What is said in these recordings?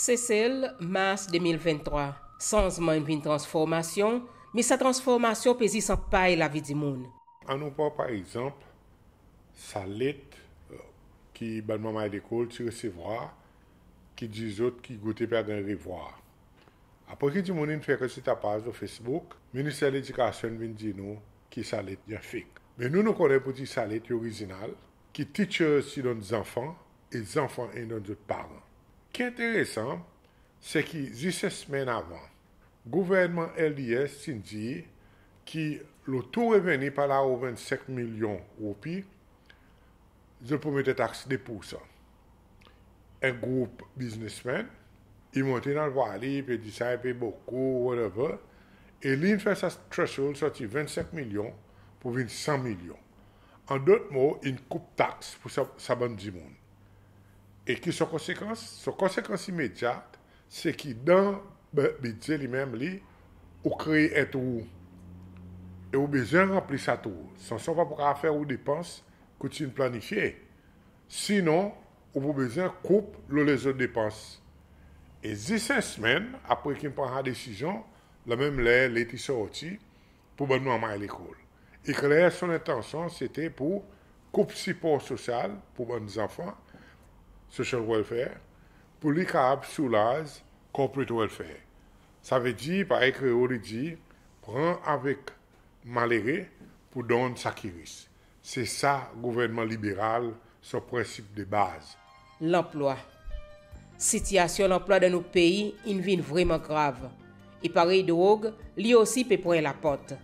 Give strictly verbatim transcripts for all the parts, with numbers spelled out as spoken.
Sesel, Mars de mil venntrwa. Sanzman in vin transformasyon, me sa transformasyon pe zis anpay lavi dimoun. Annou pran par egzanp sa let ki bann manmay lekol ti resevwar, ki dir zot ki Gauthier pe al ganny revwar. Apre ki dimoun in fer kantite tapaz lo Facebook, Minister Ledikasyon in vin dir nou ki sa let i en fake. Me nou, nou konnen pour dir sa let i orizinal, ki teachers ti donn zanfan, e zanfan in donn zot paran. Ki enteresan, se ki zis en semenn avan, gouvernman L D S ti'n dir ki lo tou reveni pa laor vennsenk milyon roupi, zot pou met taks de poursan. En group biznesmenn i monte dan vwar li, i pe dir sa i pe bokou, whatever, e li in fer sa threshold sorti vennsenk milyon pour vin san milyon. An dot mo, in koup taks pour sa, sa bann dimoun. E ki son konsekans? Son konsekans imedyat, se ki dan bi-, bidze li menm li, ou kree en trou. E ou bezwen ranpli sa trou. Sansan pa pou kapab fer ou depans ki ou ti'n planifye. Sinon, ou pou bezwen koup lo lezot depans. E zis en semenn apre ki'n pran sa desizyon, la menm ler let i sorti pour bann manmay lekol. I kler son lentansyon sete pour koup sipor sosyal pour bann zanfan, social welfare, pour li kapab soulaz corporate welfare. Savedir, parey kreol i dir, pran avek malere pour donn sa ki ris. Se sa gouvernman liberal son prensip de baz. Lanplwa. Sitiyasyon lanplwa dan nou pei in vin vreman grav. E parey drog, li osi pe pran laport.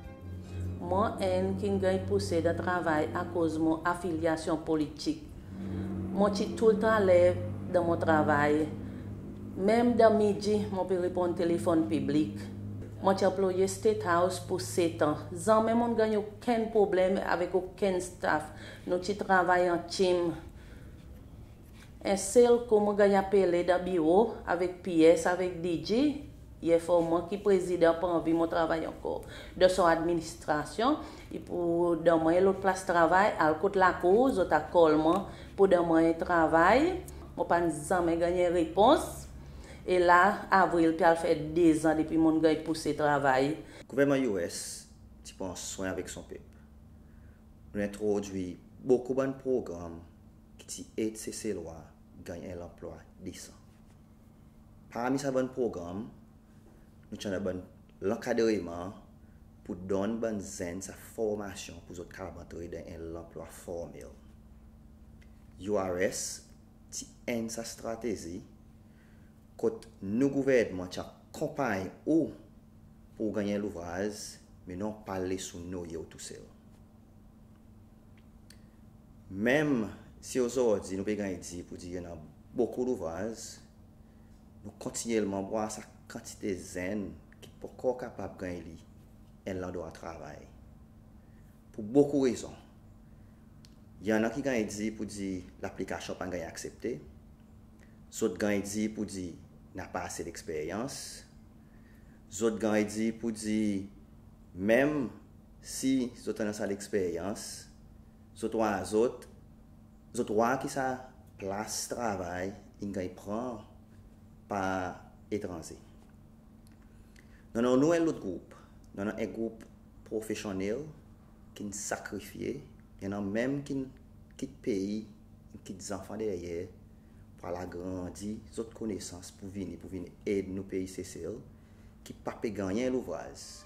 Mon enn ki'n ganny pouse dan travay akoz mon afilyasyon politik. Mon ti toultan ler dan mon travay. Menm dan midi, mon pe reponn telefonn piblik. Mon ti anploye State House pour set an. Zanmen mon'n ganny okenn problenm avek okenn staff. Nou ti travay an team. En sel kou mon ganny apele dan biro avek P S, avek D G, i enform mwan ki prezidan pa anvi mon travay ankor. Dan son administrasyon, i pou donn mwan en lot plas travay, al kot lakour, zot a call mwan pour donn mwan en travay. Mon pa'n zanmen ganny en repons. E la, avril pe al fer de zan depi mon'n ganny pouse travay. Gouvernman U S ti pran swen avek son pep. Nou entrodwir bokou bann progranm ki ti ed Seselwa ganny en lanplwa desan. Parmi sa bann progranm, nou ti annan bann lankadreman pour donn bann zenn sa formasyon pour zot kapab antre dan en lanplwa formel. U R S ti enn sa stratezi kot nou gouvernman ti akonpanny ou pour ou ganny en louvraz, me nou pa les ou noye ou tousel. Menm si ozordi nou pe ganny dir pour dir i annan bokou louvraz, nou kontinyelman vwar sa kantite zenn ki pa ankor kapab ganny li en landrwa travay. Pour bokou rezon. I annan ki ganny dir pour dir laplikasyon pa'n ganny aksepte. Zot ganny dir pour dir napa ase leksperyans. Zot ganny dir pour dir menm si zot annan sa leksperyans, zot war zot, zot war ki sa plas travay in ganny pran par etranze. Nou annan nou en lot group, nou annan en group profesyonnel ki'n sakrifye, i annan menm ki'n kit pei, ki'n kit zanfan deryer pour al agrandi zot konesans pour vini, pour vin ed nou pei Sesel, ki pa pe ganny en louvraz.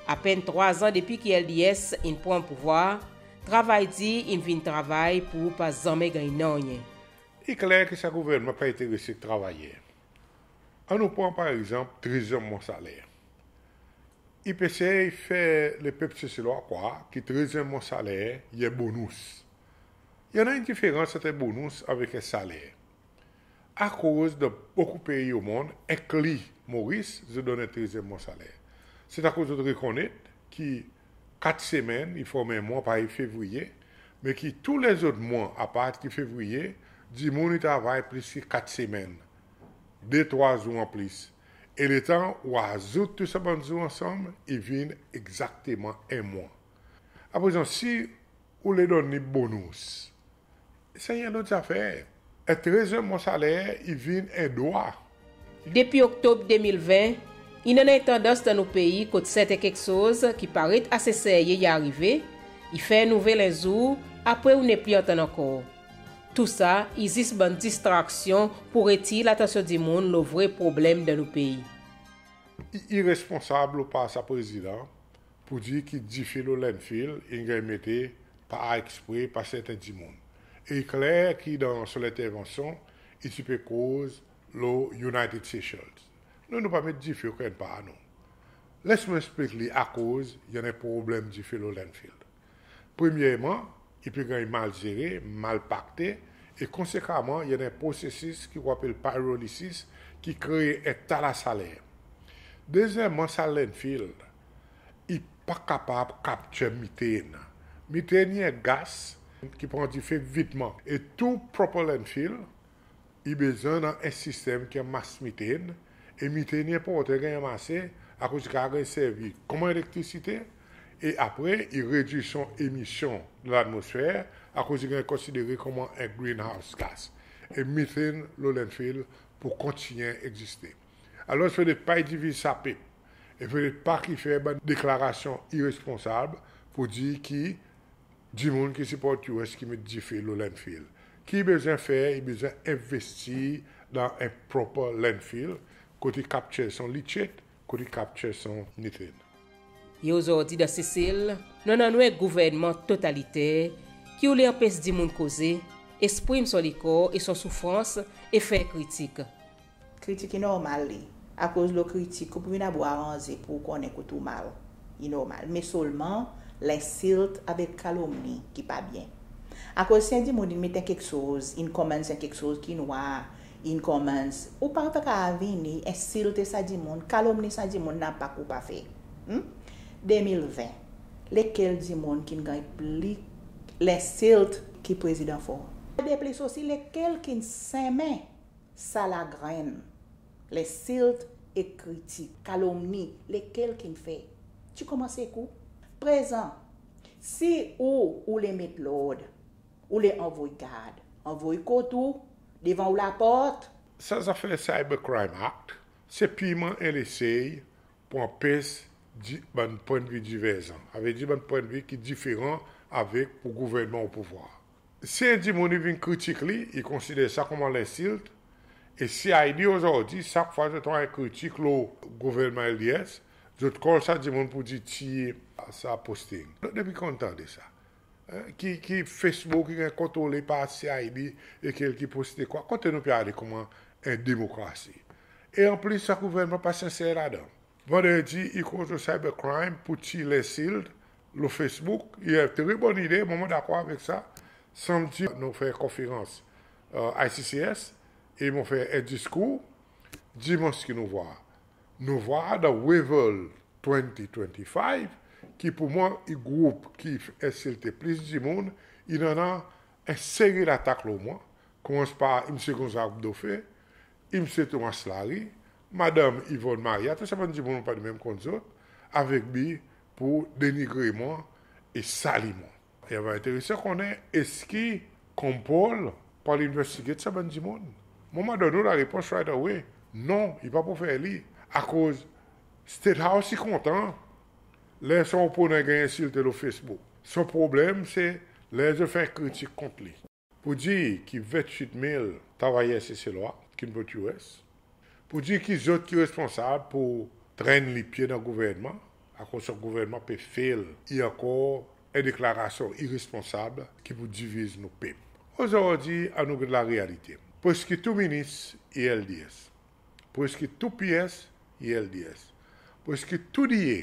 Apenn trwa zan depi ki L D S in pran pouvwar, travay dir in vin travay pour pa zanmen ganny nanryen. I kler ki sa gouvernman pa enterese travayer. Annou pran par egzanp trezyenm mwan saler. I pe esey fer lepep Seselwa krwar ki trezyenm mwan saler i en bonous. I annan en diferans ant en bonous avek en saler. Akoz dan bokou pei o monn, enkli Moris, zot donn en trezyenm mwan saler. Se akoz zot rekonnet ki kat semenn i form en mwan, parey Fevriye, me ki tou lezot mwan, apard ki Fevriye, dimoun i travay plis ki kat semenn, de trwa zour anplis. E letan ou azout tou sa bann zour ansanm, i vin egzakteman en mwan. Aprezan, si ou le donn li bonous, sa i en lot zafer. En trezyenm mwan saler i vin en drwa. Depi Oktob de mil ven, in annan en tandans dan nou pei kot serten keksoz ki paret ase serye i arive, i fer nouvel en zour, apre ou nepli antann ankor. Tou sa i zis bann distraksyon pour retir latansyon dimoun lo vre problenm dan nou pei. I iresponsab lo par sa Prezidan pour dir ki dife lo landfill in ganny mete par ekspre par serten dimoun. E i kler ki dan son lentervansyon i ti pe koz lo United Seychelles. Nou, nou pa met dife okenn par nou. Les mwan eksplik li akoz i annan problenm dife lo landfill. Premyerman, i pe ganny mal zere, mal pakte, e konsekaman i annan en prosesis ki ou apel pyrolysis ki kree en ta lasaler. Dezyenmman, sa landfill i pa kapab capture methane. Methane i en gas ki pran dife vitman. E tou proper landfill i bezwen annan en sistenm ki anmas methane, e methane i enportan ganny anmase akoz i kapab ganny servi konman elektrisite, e apre i redwir son emisyon dan latmosfer akoz i ganny konsidere konman en greenhouse gas. E methane lo landfill pour kontinyen egziste. Alor, fodre pa i diviz sa pep. E fodre pa ki fer bann deklarasyon iresponsab pour dir ki dimoun ki siport U S ki met dife lo landfill. Ki i bezwen fer, i bezwen envestir dan en proper landfill, kot i capture son leachate, kot i capture son methane. E ozordi dan Sesel, nou annan nou en gouvernman totaliter ki oule anpes dimoun koze, eksprim son lekor e son soufrans e fer kritik. Kritik i normal li. Akoz lo kritik, ou pou vin abor aranze pour ou konnen kot ou mal. I normal. Me selman, lensilt avek kalomni ki pa byen. Akoz si en dimoun in met en keksoz, in comments en keksoz ki in war, in comments, ou pa, pa kapab vini ensilte sa dimoun, kalomni sa dimoun, napa ki ou pa fer. Hmm? De mil ven, lekel dimoun ki'n ganny pli lensilt ki Prezidan Faure? Deplis osi, lekel ki'n senmen sa lagrenn, lensilt e kritik, kalomni, lekel ki'n fer? Ti konmans ek ou. Prezan, si ou, ou oule met lord, ou oule anvoy gard, anvoy kot ou, devan ou laport. Sa zafer Cybercrime Act, se pirman en lesey pour anpes di, bann pwennvi diverzan. Savedir bann pwennvi ki diferan avek pour gouvernman o pouvwar. Si en dimoun i vin kritik li, i konsider sa konman lensilt. E C I D ozordi, sak fwa zot annan en kritik lo gouvernman L D S, zot call sa dimoun pour dir tir sa posting. Depi kan nou tande sa? Hein? Ki, ki Facebook i ganny kontrole par C I D e kel ki poste kwa? Kote nou pe ale konman en demokrasi? E anplis, sa gouvernman pa senser ladan. Vandredi, i koz lo cybercrime pour tir lensilt lo Facebook. I en tre bon ide, mwan mon dakor avek sa. Sanmdi, nou fer konferans, euh, I C C S, e mon fer en diskour. Dimans ki nou vwar? Nou vwar dan Wavel twenty twenty-five, ki pour mwan, i group ki ensilte plis dimoun, i annan en seri latak lo mwan, konmans par Msye Gonzague Dauphin, Msye Thomas Larue, Madanm Yvonne Maria, tou sa bann dimoun mon pa menm konn zot, avek bi pour denigre mwan e sali mwan. I ava enteresan konnen eski COMPOL pou al investigate sa bann dimoun? Mwan, mon a donn ou larepons right away. Non, i pa pou fer li. Akoz State House i kontan ler son oponan i ganny ensilte lo Facebook. Son problenm se ler zot fer kritik kont li. Pour dir ki vennwit mil travayer Seselwa ki'n vot U S, pour dir ki zot ki responsab pour trenn lipye dan gouvernman, akoz son gouvernman pe fail, i ankor en deklarasyon iresponsab ki pou diviz nou pep. Ozordi, annou get larealite. Preski tou minis i L D S. Preski tou P S i L D S. Preski tou D A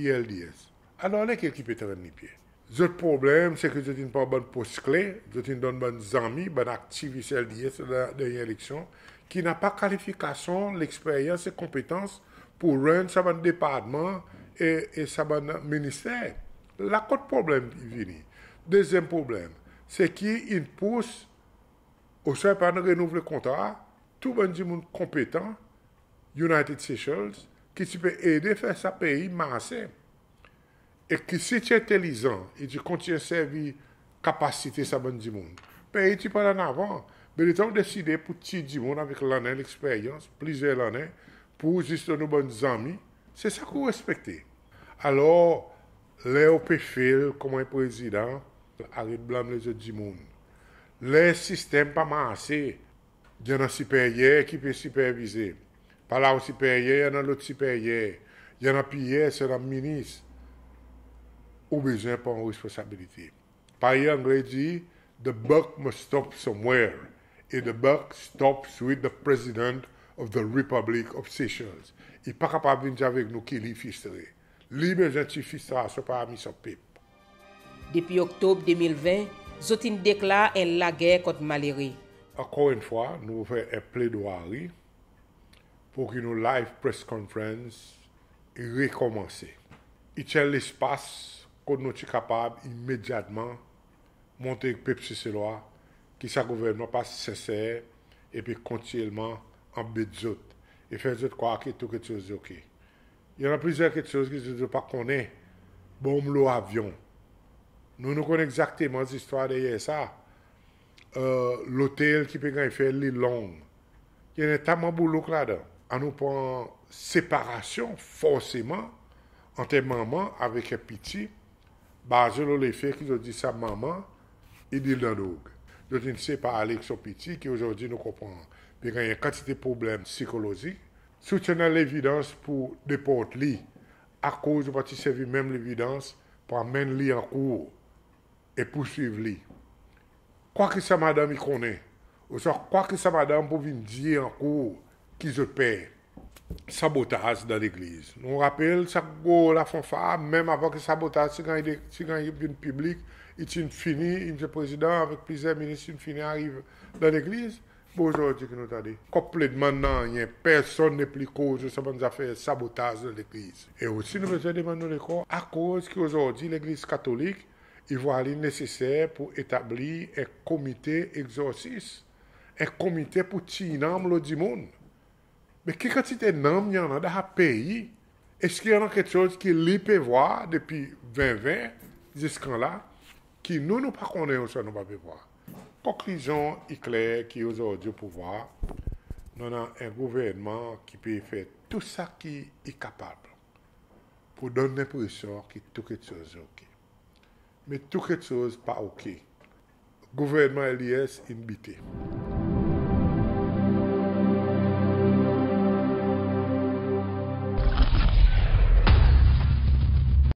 i L D S. Alor, lekel ki pe trenn lipye? Zot problenm se ki zot in pran bann pos kle, zot in donn bann zanmi, bann aktivis L D S dan, dan eleksyon, ki napa kalifikasyon, leksperyans e konpetans pour run sa bann departman e, e sa bann minister. La kot problenm i vini. Dezyenm problenm, se ki in pous, oswa pa renouvle kontra tou bann dimoun konpetan United Seychelles, ki ti pe ede fer sa pei marse. E ki si ti entelizan, i ti kontinyen servi kapasite sa bann dimoun, pei ti pou al an avan. Me letan ou deside pour tir dimoun avek lannen leksperyans, plizyer lannen, pour zis donn ou bann zanmi, se sa ki ou respekte. Alor, ler ou pe fail konman en prezidan, aret blanm lezot dimoun. Ler sistenm pa marse, i annan siperyer ki pe sipervize. Pa la ou siperyer, i annan lot siperyer. I annan P S, i annan minis. Ou bezwen pran responsabilite. Parey Angle dir, the buck must stop somewhere. E the buck stops with the President of the Republic of Seychelles. I pa kapab vin dir avek nou ki li fristre. Li bezwen tir fristrasyon parmi son pep. Depi Oktob de mil ven, zot in deklar en lager kont malere. Ankor enn fwa, nou fer en pledwari pour ki nou live press conference i rekonmanse. I ti en lespas kot nou ti kapab imedyatman montre pep Seselwa ki sa gouvernman pa senser e pe kontinyelman anbet zot e fer zot krwar ki tou keksoz i oke. I annan plizyer keksoz ki zot pa konnen. Bonm lo avyon. Nou, nou konn egzakteman zistwar deryer sa. E, lotel ki pe ganny fer li long. I annan talman boulouk ladan. Annou pran separasyon forseman ant en manman avek en piti, baze lo lefe ki zot dir sa manman i deal dan drog. Zot in separ li avek son piti ki ozordi nou konpran pe ganny en kantite problenm sikolozik. Si ou ti annan levidans pour deport li, akoz ou pa ti servi menm levidans pour anmenn li an kour e pourswiv li? Kwa ki sa madanm i konnen? Ouswa kwa ki sa madanm pou vin dir an kour ki zot per? Sabotaz dan legliz. Nou rapel sa gro lafanfar, menm avan ki sabotaz ti ganny de-, ti ganny vin piblik, i ti'n fini, i Msye Prezidan avek plizyer minis ti'n fini ariv dan legliz. Bon, ozordi ki nou tande konpletman nanryen, personn nepli koz lo sa bann zafer sabotaz dan legliz. E osi nou bezwen demann nou lekor, akoz ki ozordi Legliz Katolik i vwar li neseser pour etablir en komite egzorsis, en komite pour tir nanm lo dimoun. Me ki kantite nanm i annan dan sa pei? Eski i annan keksoz ki li pe vwar depi ven ven ziska la ki nou, nou pa konnen ouswa nou pa pe vwar? Konklizyon i kler ki ozordi o pouvwar, nou annan en gouvernman ki pe fer tou sa ki i kapab pour donn lenpresyon ki tou keksoz i oke. Me tou keksoz pa oke. Gouvernman L D S in bite.